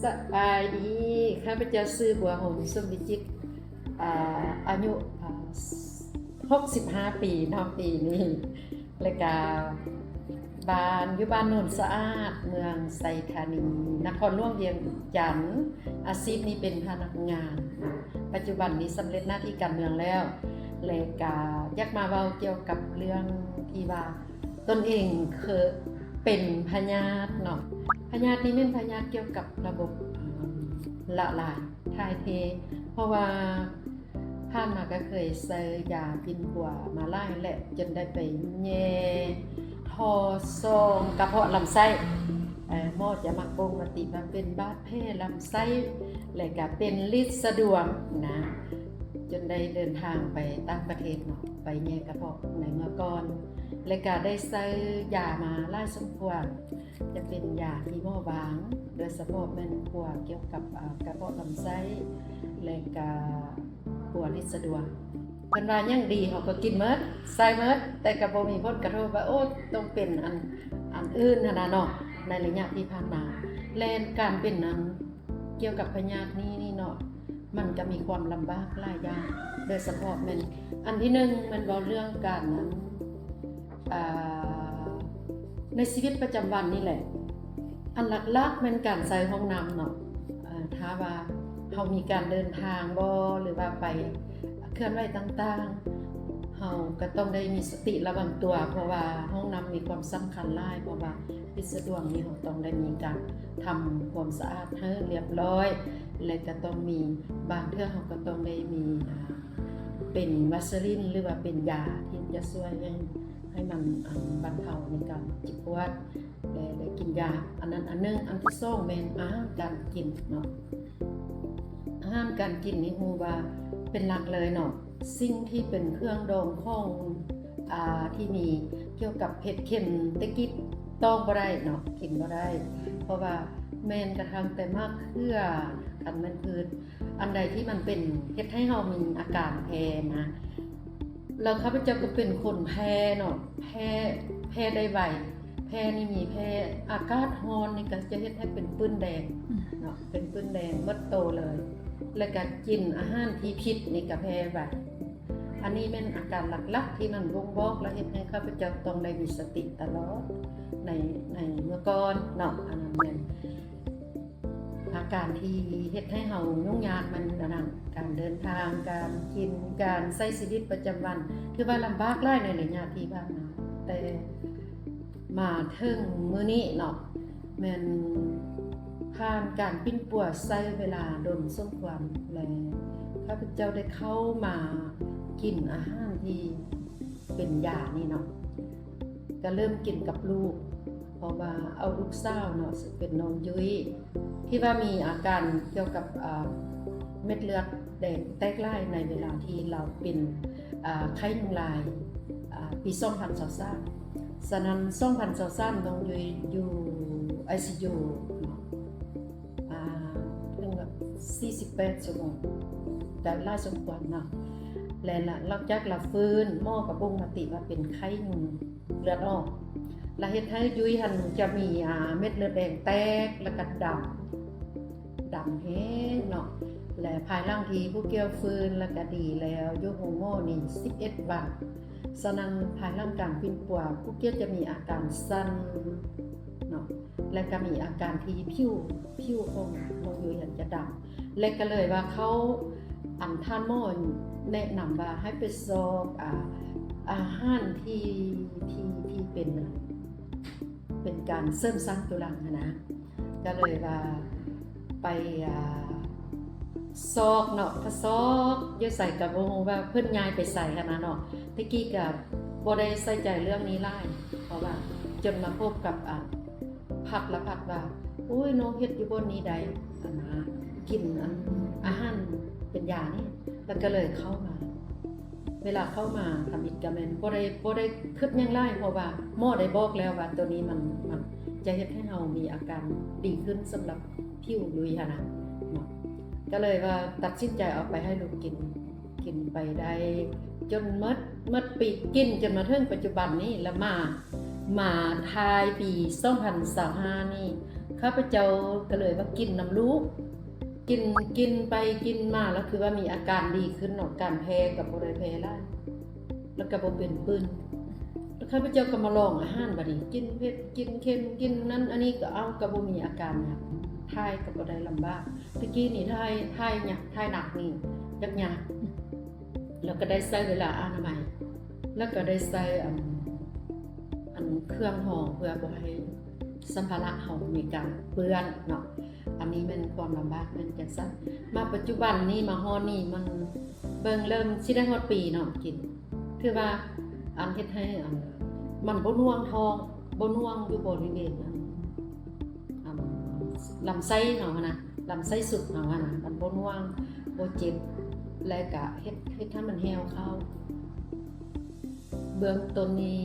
ສະບາຍດີ, ຂ້າພະເຈົ້າຊື່ ບົວຫົງ ສົມວິຈິດ, ອາ, ອາຍຸ, ອາ, ຫົກສິບຫ້າປີເນາະ ປີນີ້, ແລະກະບ້ານ ຢູ່ບ້ານໂນນສະອາດ ເມືອງໄຊທານີ ນະຄອນຫຼວງວຽງຈັນ. ອາຊີບນີ້ເປັນພະນັກງານ, ປັດຈຸບັນນີ້ສຳເລັດໜ້າທີ່ການເມືອງແລ້ວ ແລະກະຢາກມາເວົ້າກ່ຽວກັບເລື່ອງທີ່ວ່າ ຕົນເອງເຄີຍເປັນພະຍາດເນາະ. ພະຍາດນີ້ແມ່ນພະຍາດກ່ຽວກັບລະບົບ ອາ ລະລາຍຖ່າຍເທ, ເພາະວ່າຜ່ານມາກໍເຄີຍໃສ່ຢາປິ່ນປົວມາຫຼາຍແຫຼະ ຈົນໄດ້ໄປແຍ່ທໍ່ຊ່ອງກະເພາະລຳໄສ້. ເອີ ໝໍຈະມັກບົ່ງມະຕິວ່າເປັນບາດແຜລຳໄສ້ ແລະກະເປັນລິດສະດວງນະ, ຈົນໄດ້ເດີນທາງໄປຕ່າງປະເທດເນາະ ໄປແຍ່ກະເພາະໃນເມື່ອກ່ອນ. ແລະກະໄດ້ໃຊ້ຢາມາຫຼາຍສົມຄວນ, ຈະເປັນຢາທີ່ໝໍວາງ ໂດຍສະເພາະແມ່ນປົວກ່ຽວກັບ ອາ ກະເພາະລຳໄສ້ ແລະກະປົວລິດສະດວງ. ເພິ່ນວ່າຫຍັງດີເຮົາກໍກິນໝົດ ໃຊ້ໝົດ, ແຕ່ກໍບໍ່ມີຜົນກະທົບວ່າ ໂອ້ ຕ້ອງເປັນອັນ ອັນອື່ນຫັ້ນນະເນາະ ໃນໄລຍະທີ່ຜ່ານມາ. ແລະການເປັນອັນ ກ່ຽວກັບພະຍາດນີ້ນີ້ເນາະ ມັນກໍມີຄວາມລຳບາກຫຼາຍຢ່າງ, ໂດຍສະເພາະແມ່ນ ອັນທີໜຶ່ງແມ່ນເວົ້າເລື່ອງການນັ້ນ ອາ ໃນຊີວິດປະຈຳວັນນີ້ແຫຼະ, ອັນຫຼັກໆແມ່ນການໃຊ້ຫ້ອງນ້ຳເນາະ. ອາ ຖ້າວ່າເຮົາມີການເດີນທາງບໍ ຫຼືວ່າໄປເຄື່ອນໄຫວຕ່າງໆ ເຮົາກໍຕ້ອງໄດ້ມີສະຕິລະວັງຕົວ, ເພາະວ່າຫ້ອງນ້ຳມີຄວາມສຳຄັນຫຼາຍ, ເພາະວ່າ ລິດສະດວງນີ້ເຮົາຕ້ອງໄດ້ມີການທຳຄວາມສະອາດໃຫ້ຮຽບຮ້ອຍ ແລະກະຕ້ອງມີ ບາງເທື່ອເຮົາກໍຕ້ອງໄດ້ມີ ອາ ເປັນວາສະລິນ ຫຼືວ່າເປັນຢາທີ່ຈະຊ່ວຍໃຫ້ ໃຫ້ມັນ ອັນ ບັນເທົາໃນການເຈັບປວດ ແລະໄດ້ກິນຢາ. ອັນນັ້ນອັນໜຶ່ງ. ອັນທີສອງແມ່ນອາຫານການກິນເນາະ, ອາຫານການກິນນີ້ຮູ້ວ່າເປັນຫຼັກເລີຍເນາະ. ສິ່ງທີ່ເປັນເຄື່ອງດອງຂອງ ອາ ທີ່ມີກ່ຽວກັບເຜັດເຄັມແຕ່ກີ້ຕ້ອງບໍ່ໄດ້ເນາະ, ກິນບໍ່ໄດ້ ເພາະວ່າແມ່ນກະທັ່ງແຕ່ໝາກເຂືອ, ຄັນແມ່ນພືດ ອັນໃດທີ່ມັນເປັນ ເຮັດໃຫ້ເຮົາມີອາການແພ້ນະ. ແລ້ວຂ້າພະເຈົ້າກໍເປັນຄົນແພ້ເນາະ, ແພ້ ແພ້ໄດ້ໄວ, ແພ້ນີ້ມີແພ້ ອາກາດຮ້ອນນີ້ກໍຈະເຮັດໃຫ້ເປັນຝືນແດງເນາະ, ເປັນຝືນແດງໝົດໂຕເລີຍ. ແລ້ວກໍກິນອາຫານທີ່ຜິດນີ້ກໍແພ້ໄວ. ອັນນີ້ແມ່ນອາການຫຼັກໆທີ່ມັນບົ່ງບອກ ແລະເຮັດໃຫ້ຂ້າພະເຈົ້າຕ້ອງໄດ້ມີສະຕິຕະຫຼອດໃນ ໃນເມື່ອກ່ອນເນາະ. ອັນນັ້ນແມ່ນອາການທີ່ເຮັດໃຫ້ເຮົາຫຍຸ້ງຍາກ ມັນອັນນັ້ນ ການເດີນທາງ, ການກິນ, ການໃຊ້ຊີວິດປະຈຳວັນ ຖືວ່າລຳບາກຫຼາຍໃນໄລຍະທີ່ຜ່ານມາ, ແຕ່ ມາເຖິງມື້ນີ້ເນາະ ແມ່ນຜ່ານການປິ່ນປົວໃຊ້ເວລາດົນສົມຄວນ ແລະ ຂ້າພະເຈົ້າໄດ້ເຂົ້າມາກິນອາຫານທີ່ເປັນຢານີ້ເນາະ, ກໍເລີ່ມກິນກັບລູກ ເພາະວ່າເອົາລູກສາວເນາະ ເປັນນ້ອງຍຸ້ຍ ທີ່ວ່າມີອາການກ່ຽວກັບ ອາ ເມັດເລືອດແດງແຕກຫຼາຍໃນເວລາທີ່ລາວເປັນ ອາ ໄຂ້ຍຸງລາຍ ອາ ປີສອງພັນຊາວສາມ. ສະນັ້ນ ສອງພັນຊາວສາມ ນ້ອງຍຸ້ຍຢູ່ ໄອຊີຢູ ເນາະ ອາ ເຖິງແບບສີ່ສິບແປດຊົ່ວໂມງ ກໍຫຼາຍສົມຄວນເນາະ. ແລະ ຫຼັງຈາກລາວຟື້ນ ໝໍກໍບົ່ງມະຕິວ່າເປັນໄຂ້ຍຸງເລືອດອອກ ລະເຮັດໃຫ້ຍຸ້ຍຫັ້ນຈະມີ ອາ ເມັດເລືອດແດງແຕກ ລະກະດຳ ດຳແຮງເນາະ ແລະ ພາຍຫຼັງທີ່ຜູ້ກ່ຽວຟື້ນລະກະດີແລ້ວ ຢູ່ໂຮງໝໍນີ້ສິບເອັດວັນ. ສະນັ້ນ ພາຍຫຼັງການປິ່ນປົວ ຜູ້ກ່ຽວຈະມີອາການສັ່ນເນາະ ແລະ ກະມີອາການທີ່ຜິວ ຜິວຂອງນ້ອງຍຸ້ຍຫັ້ນຈະດຳ ແລະ ກະເລີຍວ່າເຂົາ ອັນ ທ່ານໝໍແນະນຳວ່າໃຫ້ໄປຊອກ ອາ ອາຫານທີ່ ທີ່ ທີ່ເປັນ ເປັນການເສີມສ້າງຈຸລັງຫັ້ນນະ ກະເລີຍວ່າໄປ ອາ ຊອກເນາະ ກະຊອກຢູ່ໃສກະບໍ່ຮູ້ວ່າເພິ່ນຍ້າຍໄປໃສຫັ້ນນະເນາະ. ແຕ່ກີ້ກະບໍ່ໄດ້ໃສ່ໃຈເລື່ອງນີ້ຫຼາຍ ເພາະວ່າຈົນມາພົບກັບ ອາ ພັກລະພັກວ່າ ໂອ້ຍ ນ້ອງເຮັດຢູ່ບ່ອນນີ້ໄດ້ ອັນນະ ກິນ ອັນ ອາຫານເປັນຢານີ້ ລະກະເລີຍເຂົ້າມາ. ເວລາເຂົ້າມາທຳອິດກະແມ່ນບໍ່ໄດ້ ບໍ່ໄດ້ຄຶດຫຍັງຫຼາຍ ເພາະວ່າໝໍໄດ້ບອກແລ້ວວ່າໂຕນີ້ມັນ ມັນຈະເຮັດໃຫ້ເຮົາມີອາການດີຂຶ້ນສຳລັບຜິວລຸຍຫັ້ນນະເນາະ. ກະເລີຍວ່າຕັດສິນໃຈເອົາໄປໃຫ້ລູກກິນ ກິນໄປໄດ້ຈົນໝົດ ໝົດປີ ກິນຈົນມາເຖິງປັດຈຸບັນນີ້ ລະມາ ມາທ້າຍປີສອງພັນຊາວຫ້ານີ້ ຂ້າພະເຈົ້າກໍເລີຍວ່າກິນນຳລູກ ກິນ ກິນໄປກິນມາ ແລ້ວຄືວ່າມີອາການດີຂຶ້ນເນາະ ການແພ້ກໍບໍ່ໄດ້ແພ້ຫຼາຍ ແລ້ວກໍບໍ່ເປັນປືນ ແລ້ວຂ້າພະເຈົ້າກໍມາລອງອາຫານບາດນີ້ ກິນເຜັດ ກິນເຄັມ ກິນນັ້ນອັນນີ້ ກໍເອົາ ກໍບໍ່ມີອາການຫຍັງ ຖ່າຍກໍບໍ່ໄດ້ລຳບາກ ແຕ່ກີ້ນີ້ຖ່າຍ ຖ່າຍຍາກ ຖ່າຍໜັກນີ້ຍາກໆ ແລ້ວກໍໄດ້ໃຊ້ເວລາອະນາໄມ ແລ້ວກໍໄດ້ໃຊ້ອັນ ອັນເຄື່ອງຮອງ ເພື່ອບໍ່ໃຫ້ສຳພາລະເຮົາມີການເປື້ອນເນາະ ອັນນີ້ແມ່ນຄວາມລຳບາກແມ່ນຈັ່ງຊັ້ນ ມາປັດຈຸບັນນີ້ ມາຮອດນີ້ມັນ ເບິ່ງເລີ່ມຊິໄດ້ຮອດປີເນາະ ກິນ ຖືວ່າອັນເຮັດໃຫ້ອັນ ມັນບໍ່ໜ່ວງທ້ອງ ບໍ່ໜ່ວງຢູ່ບໍລິເວນອັນ ອັນລຳໄສ້ເຮົາຫັ້ນນະ ລຳໄສ້ສຸດເຮົາຫັ້ນນະ ມັນບໍ່ໜ່ວງ ບໍ່ເຈັບ ແລະກະເຮັດ ເຮັດໃຫ້ມັນແຫ້ວເຂົ້າ ເບື້ອງຕົ້ນນີ້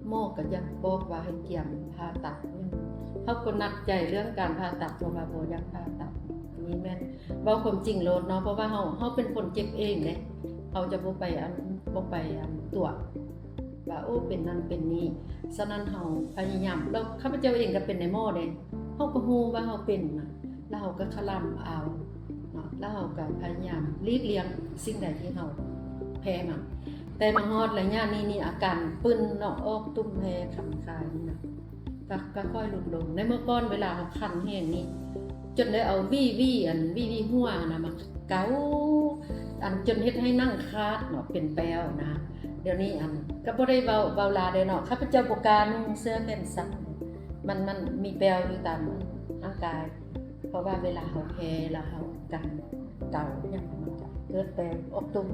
ໝໍກໍຢາກບອກວ່າໃຫ້ກຽມຜ່າຕັດ ເຮົາກໍໜັກໃຈເລື່ອງການຜ່າຕັດ ເພາະວ່າບໍ່ຢາກຜ່າຕັດ ອັນນີ້ແມ່ນເວົ້າຄວາມຈິງໂລດເນາະ ເພາະວ່າເຮົາ ເຮົາເປັນຄົນເຈັບເອງເດ້ ເຮົາຈະບໍ່ໄປອັນ ບໍ່ໄປອັນຕົວະ ວ່າ ໂອ້ ເປັນນັ້ນເປັນນີ້ ສະນັ້ນເຮົາພະຍາຍາມ ແລ້ວຂ້າພະເຈົ້າເອງກໍເປັນນາຍໝໍເດ້ ເຮົາກໍຮູ້ວ່າເຮົາເປັນນະ ແລ້ວເຮົາກໍຄະລຳເອົາເນາະ ແລ້ວເຮົາກໍພະຍາຍາມຫຼີກລ່ຽງສິ່ງໃດທີ່ເຮົາແພ້ມັນ ແຕ່ມາຮອດໄລຍະນີ້ນີ້ ອາການປຶ້ນເນາະ ອອກຕຸ່ມແພ້ຄັນຄາຍນີ້ນະ ກໍ ກໍຄ່ອຍຫຼຸດລົງ ໃນເມື່ອກ່ອນເວລາເຮົາຄັນແຮງນີ້ ຈົນໄດ້ເອົາຫວີຫວີ ອັນຫວີຫວີຫົວຫັ້ນນະ ມາເກົາ ອັນຈົນເຮັດໃຫ້ໜັງຂາດເນາະ ເປັນແປ້ວນະ ດຽວນີ້ອັນ ກໍບໍ່ໄດ້ເວົ້າ ເວົ້າຫຼາຍເດ້ເນາະ ຂ້າພະເຈົ້າບໍ່ກ້ານຸ່ງເສື້ອແຂນສັ້ນ ມັນ ມັນມີແປ້ວຢູ່ຕາມຮ່າງກາຍ ເພາະວ່າເວລາເຮົາແພ້ແລ້ວເຮົາກັນເກົາຫຍັງ ມັນກໍເກີດແປ້ວອອກຕຸ່ມ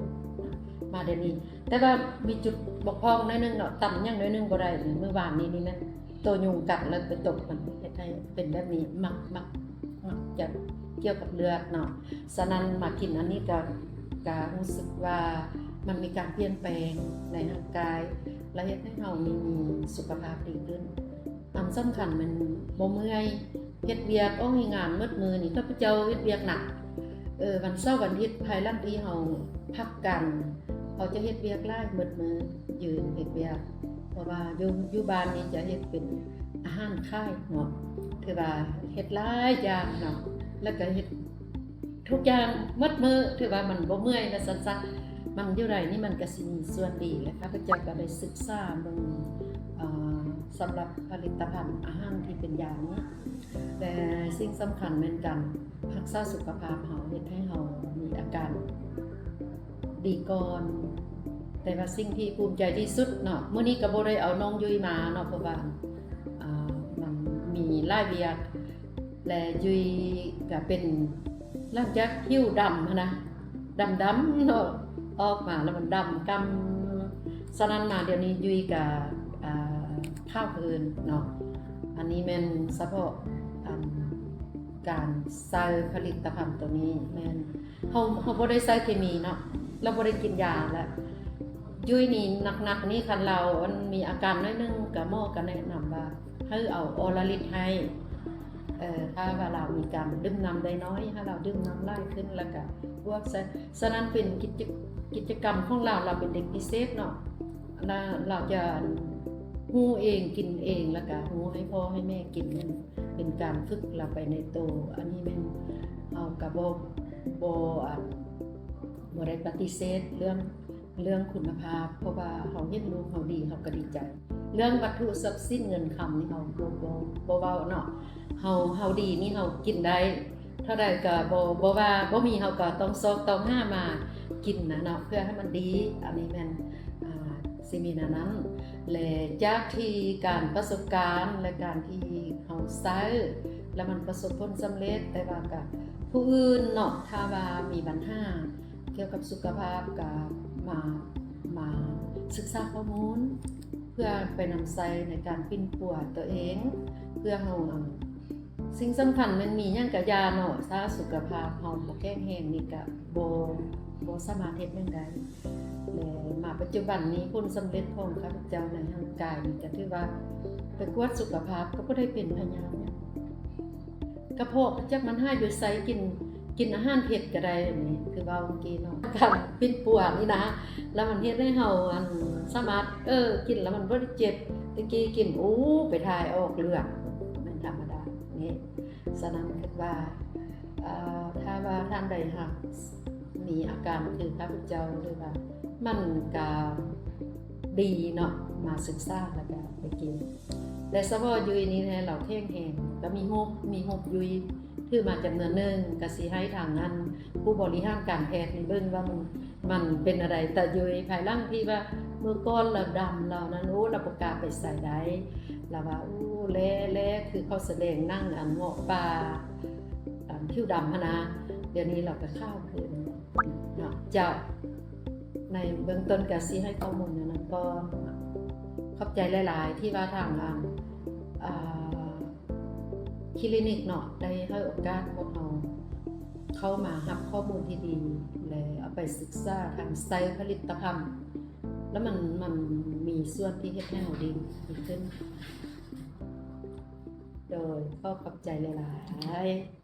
ມາດຽວນີ້ ແຕ່ວ່າມີຈຸດບົກຜ່ອງໜ້ອຍໜຶ່ງເນາະ ຕຳຫຍັງໜ້ອຍໜຶ່ງບໍ່ໄດ້ ມື້ວານນີ້ນີ້ແມ່ນ ໂຕຍຸງກັດແລ້ວໄປຕົກ ມັນເຮັດໃຫ້ເປັນແບບນີ້ ມັກ ມັກ ມັກຈະກ່ຽວກັບເລືອດເນາະ ສະນັ້ນມາກິນອັນນີ້ກໍ ກໍຮູ້ສຶກວ່າມັນມີການປ່ຽນແປງໃນຮ່າງກາຍ ແລະເຮັດໃຫ້ເຮົາມີ ມີສຸຂະພາບດີຂຶ້ນ ອັນສຳຄັນແມ່ນບໍ່ເມື່ອຍ ເຮັດວຽກ ອອກແຮງງານໝົດມື້ນີ້ ຂ້າພະເຈົ້າເຮັດວຽກໜັກ ເອີ ວັນເສົາວັນອາທິດ ພາຍຫຼັງທີ່ເຮົາພັກກັນ ເຮົາຈະເຮັດວຽກຫຼາຍໝົດມື້ ຢືນເຮັດວຽກ ເພາະວ່າຢູ່ ຢູ່ບ້ານນີ້ຈະເຮັດເປັນອາຫານຂາຍເນາະ ຖືວ່າເຮັດຫຼາຍຢ່າງເນາະ ແລ້ວກໍເຮັດທຸກຢ່າງໝົດມື້ ຖືວ່າມັນບໍ່ເມື່ອຍວ່າຊັ້ນຊະ ມັນຢູ່ໃດນີ້ມັນກໍຊິມີສ່ວນດີ ແລະຂ້າພະເຈົ້າກໍໄດ້ສຶກສາເບິ່ງ ເອີ ສຳລັບຜະລິດຕະພັນອາຫານທີ່ເປັນຢານີ້ ແລະສິ່ງສຳຄັນແມ່ນການຮັກສາສຸຂະພາບເຮົາ ເຮັດໃຫ້ເຮົາມີອາການ ດີກ່ອນ ແຕ່ວ່າສິ່ງທີ່ພູມໃຈທີ່ສຸດເນາະ ມື້ນີ້ກໍບໍ່ໄດ້ເອົານ້ອງຍຸ້ຍມາເນາະ ເພາະວ່າ ອ່າ ມັນມີຫຼາຍວຽກ ແລະ ຍຸ້ຍກໍເປັນ ຫຼັງຈາກຜິວດຳຫັ້ນນະ ດຳໆເນາະ ອອກມາແລ້ວມັນດຳກ່ຳ ສະນັ້ນມາດຽວນີ້ຍຸ້ຍກໍ ອ່າ ຂາວຂຶ້ນເນາະ ອັນນີ້ແມ່ນສະເພາະ ອັນ ການໃຊ້ຜະລິດຕະພັນໂຕນີ້ແມ່ນ ເຮົາ ເຮົາບໍ່ໄດ້ໃຊ້ເຄມີເນາະ ລາວບໍ່ໄດ້ກິນຢາ ແລະ ຍຸ້ຍນີ້ໜັກໆນີ້ ຄັນລາວ ອັນ ມີອາການໜ້ອຍໜຶ່ງ ກໍໝໍກໍແນະນຳວ່າໃຫ້ເອົາອໍລາລິດໃຫ້ ເອີ ຖ້າວ່າລາວມີການດື່ມນ້ຳໄດ້ໜ້ອຍ ໃຫ້ລາວດື່ມນ້ຳຫຼາຍຂຶ້ນ ແລ້ວກໍບວກໃສ່ ສະນັ້ນເປັນກິດຈະ ກິດຈະກຳຂອງລາວ ລາວເປັນເດັກພິເສດເນາະ ລາ ລາວຈະຮູ້ເອງ ກິນເອງ ແລ້ວກໍຮູ້ໃຫ້ພໍ່ໃຫ້ແມ່ກິນ ເປັນການຝຶກລາວໄປໃນໂຕ ອັນນີ້ແມ່ນເຮົາກໍບໍ່ ບໍ່ ອັນ ບໍ່ໄດ້ປະຕິເສດເລື່ອງ ເລື່ອງຄຸນນະພາບ ເພາະວ່າເຮົາເຫັນລູກເຮົາດີ ເຮົາກໍດີໃຈ ເລື່ອງວັດຖຸຊັບສິນເງິນຄຳນີ້ເຮົາບໍ່ ບໍ່ ບໍ່ເວົ້າເນາະ ເຮົາ ເຮົາດີນີ້ເຮົາກິນໄດ້ ເທົ່າໃດກໍບໍ່ ບໍ່ວ່າ ບໍ່ມີເຮົາກໍຕ້ອງຊອກຕ້ອງຫາມາກິນນະເນາະ ເພື່ອໃຫ້ມັນດີ ອັນນີ້ແມ່ນ ອ່າ ຊິມີແນວນັ້ນ ແລະ ຈາກທີ່ການປະສົບການ ແລະ ການທີ່ເຮົາໃຊ້ ແລ້ວມັນປະສົບຜົນສຳເລັດ ແຕ່ວ່າກໍຜູ້ອື່ນເນາະ ຖ້າວ່າມີບັນຫາກ່ຽວກັບສຸຂະພາບ ກໍມາ ມາສຶກສາຂໍ້ມູນ ເພື່ອໄປນຳໃຊ້ໃນການປິ່ນປົວຕົວເອງ ເພື່ອເຮົາ ສິ່ງສຳຄັນແມ່ນມີຫຍັງກະຢ່າເນາະ ຖ້າສຸຂະພາບເຮົາບໍ່ແຂງແຮງນີ້ກະບໍ່ ບໍ່ສາມາດເຮັດຫຍັງໄດ້ ແລະ ມາປັດຈຸບັນນີ້ຜົນສຳເລັດຂອງຂ້າພະເຈົ້າໃນຮ່າງກາຍນີ້ກະຖືວ່າໄປກວດສຸຂະພາບກະບໍ່ໄດ້ເປັນພະຍາດຫຍັງ ກະເພາະກະຈັກມັນຫາຍຢູ່ໃສ ກິນ ກິນອາຫານເຜັດກະໄດ້ ອັນນີ້ຄືເວົ້າເມື່ອກີ້ເນາະ ການປິ່ນປົວນີ້ນະ ລະມັນເຮັດໃຫ້ເຮົາ ອັນ ສາມາດ ເອີ ກິນລະມັນບໍ່ໄດ້ເຈັບ ແຕ່ກີ້ກິນ ໂອ້ ໄປຖ່າຍອອກເລືອດ ແມ່ນທຳມະດາ ນີ້ ສະນັ້ນຄິດວ່າ ເອີ ຖ້າວ່າທ່ານໃດຫາກມີອາການຄືຂ້າພະເຈົ້າ ຫຼືວ່າມັນກະດີເນາະ ມາສຶກສາແລ້ວກະໄປກິນ. ແລະສະເພາະຍຸ້ຍນີ້ແທ້ ລາວແຂງແຮງ ກະມີຮູບ ມີຮູບຍຸ້ຍຖືມາຈຳນວນໜຶ່ງ ກະຊິໃຫ້ທາງອັນຜູ້ບໍລິຫານການແພດນີ້ເບິ່ງວ່າມັນ ມັນເປັນແນວໃດ ຕາຍຸ້ຍ. ພາຍຫຼັງທີ່ວ່າເມື່ອກ່ອນລາວດຳລາວນັ້ນ ໂອ້ ລາວບໍ່ກ້າໄປໃສໄດ້ ລາວວ່າ ໂອ້ ແລ ແລ ຄືເຂົາສະແດງໜັງອັນເງາະປ່າ ອັນຜິວດຳຫັ້ນນະ. ດຽວນີ້ລາວກະຂາວຂຶ້ນເນາະເຈົ້າ. ໃນເບື້ອງຕົ້ນກະຊິໃຫ້ຂໍ້ມູນແນວນັ້ນກ່ອນ. ຂອບໃຈຫຼາຍໆ ທີ່ວ່າທາງອັນ ອ່າ ຄລີນິກເນາະ ໄດ້ໃຫ້ໂອກາດພວກເຮົາເຂົ້າມາຮັບຂໍ້ມູນທີ່ດີ ແລະເອົາໄປສຶກສາທາງໃຊ້ຜະລິດຕະພັນ ແລ້ວມັນ ມັນມີສ່ວນທີ່ເຮັດໃຫ້ເຮົາດີ ດີຂຶ້ນ. ໂດຍ ຂໍຂອບໃຈຫຼາຍໆ.